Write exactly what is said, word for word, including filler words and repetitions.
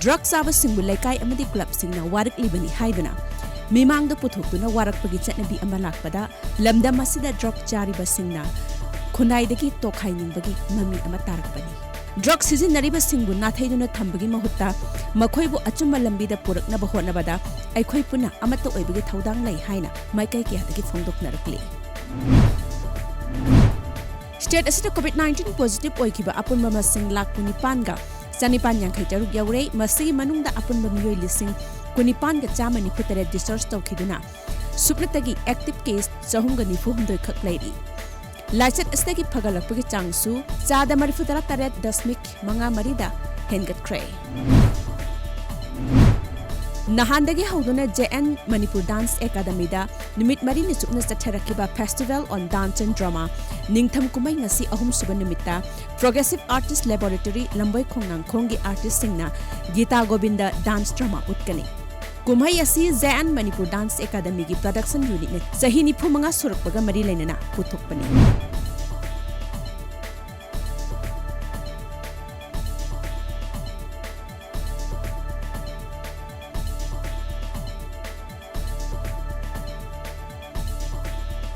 Drug ꯆꯥꯕꯁꯤꯡꯕꯨ ꯂꯩꯀꯥꯏ ꯑꯃꯗꯤ ꯀ꯭ꯂꯕꯁꯤꯡꯅ ꯋꯥꯔꯛꯂꯤꯕꯅꯤ ꯍꯥꯏꯗꯨꯅ ꯃꯤꯃꯥꯡꯗ ꯄꯨꯊꯣꯛꯇꯨꯅ ꯋꯥꯔꯛꯄꯒꯤ ꯆꯠꯅꯕꯤ ꯑꯃ ꯂꯥꯛꯄꯗ ꯂꯝꯗꯝ ꯑꯁꯤꯗ ꯗ꯭ꯔꯒ ꯆꯥꯔꯤꯕꯁꯤꯡꯅ ꯈꯨꯟꯅꯥꯏꯗꯒꯤ ꯇꯣꯈꯥꯏꯅꯤꯡꯕꯒꯤ ꯃꯃꯤ ꯑꯃ ꯇꯥꯔꯛꯄꯅꯤ꯫ ꯗ꯭ꯔꯒ ꯁꯤꯖꯤꯟꯅꯔꯤꯕꯁꯤꯡꯕꯨ ꯅꯥꯊꯩꯗꯨꯅ ꯊꯝꯕꯒꯤ ꯃꯍꯨꯠꯇ ꯃꯈꯣꯏꯕꯨ ꯑꯆꯨꯝꯕ ꯂꯝꯕꯤꯗ ꯄꯨꯔꯛꯅꯕ ꯍꯣꯠꯅꯕꯗ ꯑꯩꯈꯣꯏ ꯄꯨꯟꯅ ꯑꯃꯠꯇ ꯑꯣꯏꯕꯒꯤ ꯊꯧꯗꯥꯡ ꯂꯩ ꯍꯥꯏꯅ ꯃꯥꯏꯀꯩ ꯀꯌꯥꯗꯒꯤ ꯐꯣꯡꯗꯣꯛꯅꯔꯛꯂꯤ꯫ ꯁ꯭ꯇꯦꯠ ꯑꯁꯤꯗ ꯀꯣꯚꯤꯗ ꯅꯥꯏꯟꯇꯤꯟ ꯄꯣꯖꯤꯇꯤꯚ ꯑꯣꯏꯈꯤꯕ ꯑꯄꯨꯟꯕ ꯃꯁꯤꯡ ꯂꯥꯈ ꯀꯨꯟꯅꯤꯄꯥꯟꯒ ꯆꯅꯤꯄꯥꯟ ꯌꯥꯡꯈꯩ ꯇꯔꯨꯛ ꯌꯧꯔꯦ꯫ ꯃꯁꯤꯒꯤ ꯃꯅꯨꯡꯗ ꯑꯄꯨꯟꯕ ꯃꯤꯑꯣꯏ ꯂꯤꯁꯤꯡ ꯀꯨꯟꯅꯤꯄꯥꯟꯒ ꯆꯥꯝꯃ ꯅꯤꯐꯨ ꯇꯔꯦꯠ ꯗꯤꯁꯆꯥꯔꯖ ꯇꯧꯈꯤꯗꯨꯅ ꯁꯨꯞꯅꯇꯒꯤ ꯑꯦꯛꯇꯤꯚ ꯀꯦꯁ ꯆꯍꯨꯝꯒ ꯅꯤꯐꯨ ꯍꯨꯝꯗꯣꯏ ꯈꯛ ꯂꯩꯔꯤ꯫ ꯂꯥꯏꯆꯠ ꯑꯁꯤꯗꯒꯤ ꯐꯒꯠꯂꯛꯄꯒꯤ ꯆꯥꯡꯁꯨ ꯆꯥꯗ ꯃꯔꯤꯐꯨ ꯇꯔꯥ ꯇꯔꯦꯠ ꯗꯁꯃꯤꯛ ꯃꯉꯥ ꯃꯔꯤꯗ ꯍꯦꯟꯒꯠꯈ꯭ꯔꯦ꯫ ꯅꯍꯥꯟꯗꯒꯤ ꯍꯧꯗꯨꯅ ꯖꯦ ꯑꯦꯟ ꯃꯅꯤꯄꯨꯔ ꯗꯥꯟꯁ ꯑꯦꯀꯥꯗꯃꯤꯗ ꯅꯨꯃꯤꯠ ꯃꯔꯤꯅꯤ ꯆꯨꯞꯅ ꯆꯠꯊꯔꯛꯈꯤꯕ Festival on Dance and Drama ꯅꯤꯡꯊꯝ ꯀꯨꯝꯍꯩ ꯉꯁꯤ ꯑꯍꯨꯝꯁꯨꯕ ꯅꯨꯃꯤꯠꯇ Progressive Artist Laboratory ꯂꯝꯕꯣꯏ ꯈꯣꯡꯅꯥꯡꯈꯣꯡꯒꯤ ꯑꯥꯔꯇꯤꯁꯁꯤꯡꯅ ꯒꯤꯇꯥ ꯒꯣꯕꯤꯟꯗ ꯗꯥꯟꯁ ꯗ꯭ꯔꯃꯥ ꯎꯠꯀꯅꯤ꯫ ꯀꯨꯝꯍꯩ ꯑꯁꯤ ꯖꯦ ꯑꯦꯟ ꯃꯅꯤꯄꯨꯔ ꯗꯥꯟꯁ ꯑꯦꯀꯥꯗꯃꯤꯒꯤ ꯄ꯭ꯔꯗꯛꯁꯟ ꯌꯨꯅꯤꯠꯅ ꯆꯍꯤ ꯅꯤꯐꯨ ꯃꯉꯥ ꯁꯨꯔꯛꯄꯒ ꯃꯔꯤ ꯂꯩꯅꯅ ꯄꯨꯊꯣꯛꯄꯅꯤ꯫